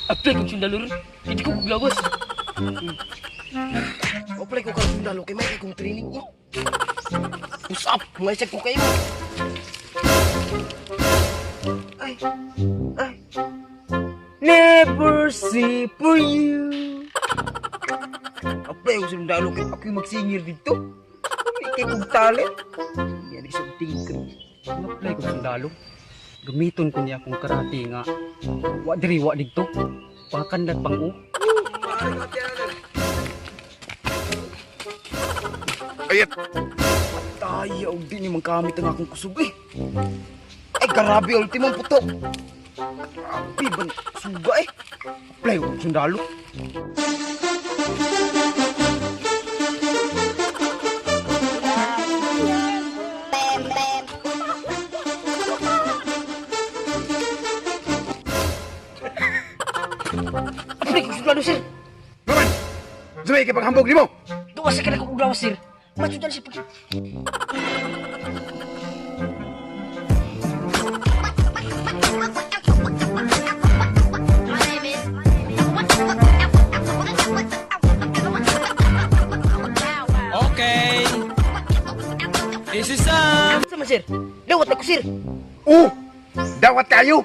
Apply kong sundalo ron. Hindi ko kuglawas. Apply ko kang sundalo kay may kong training ko. Push up, may ko kayo. Ay, ay. Never say for you. Apply ko sundalo kay ako yung magsingir dito. Hindi kay kong talent. Yan isang tingkad. Apply ko sundalo. Gamiton ko niya akong karate nga. Wa diri wa didto. Pangkanlat pang u. Ayat! Tayo, og di ni mangkamit ang akong kusog eh. Ay, grabe, ultimong putok. Grabe, ban, suga eh. Apply ko sundalo. Apply ko sundalo, sir. Naman! Zumay kay paghambog nimo! Duwa sa kanang kong sir. Matsudan siya pag. Okay. This is Sam. Sama, sir. Dawat na ko, sir. Oh! Dawat kayo!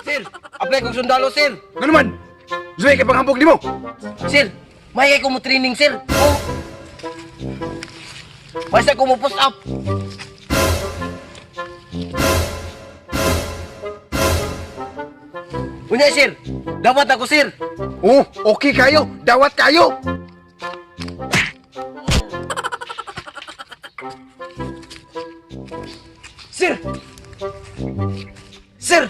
Sir, apply kong sundalo, sir. Nga naman! Zumay kay paghambog nimo! Sir, may kay ko mo training, sir. Oh. Basta ko mo push up. Unya, sir. Dapat ako, sir. Oh, okay kayo! Dawat kayo! Sir! Sir!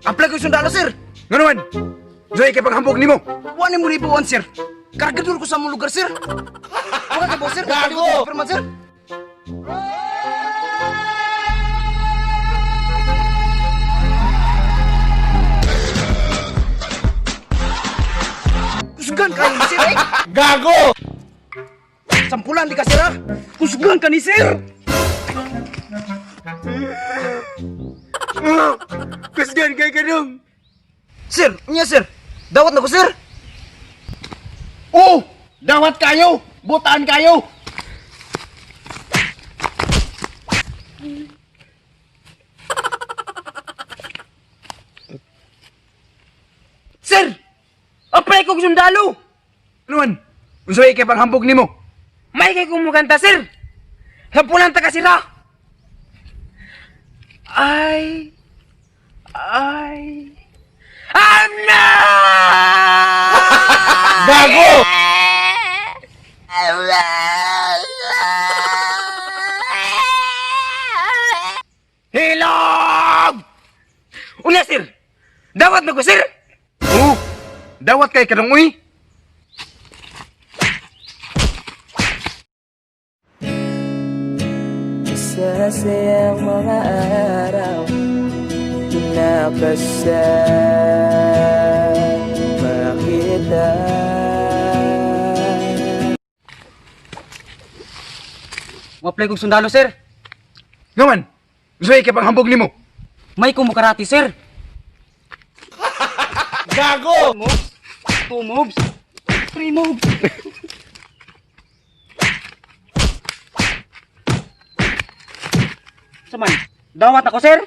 Apply ko yung sundalo, sir! Nga naman! Zumay kay paghambog nimo! Wa ni mo ribuan, sir! Kargador ko sa mong lugar, sir! Wala ka po, sir! Gago! Firman, sir! Kusgan kayo ni sir, eh! Gago! Sampulan di ka, sir, ah! Kusgan ka ni sir. Kusgan kay kanong! Sir! Unya, sir! Dawat na ko, sir! Oh! Dawat kayo! Butaan kayo! Sir! Apply ko sundalo! Ano man? Unsay kay paghambog nimo? May kay kumukanta, sir! Sampulan ta ka, sir, ah! Ay... Ay... I'm not! Gago! Hilog! Una, sir! Dawat na ko, sir! Oh! Dawat kay kanong uy! Sa sayang mga araw Pinapasama kita. Mo-apply kong sundalo sir. Nga man! Unsay kay paghambog nimo? May ko mo karate sir. Gago! Moves, two moves, three moves. Saman, dawat ako sir.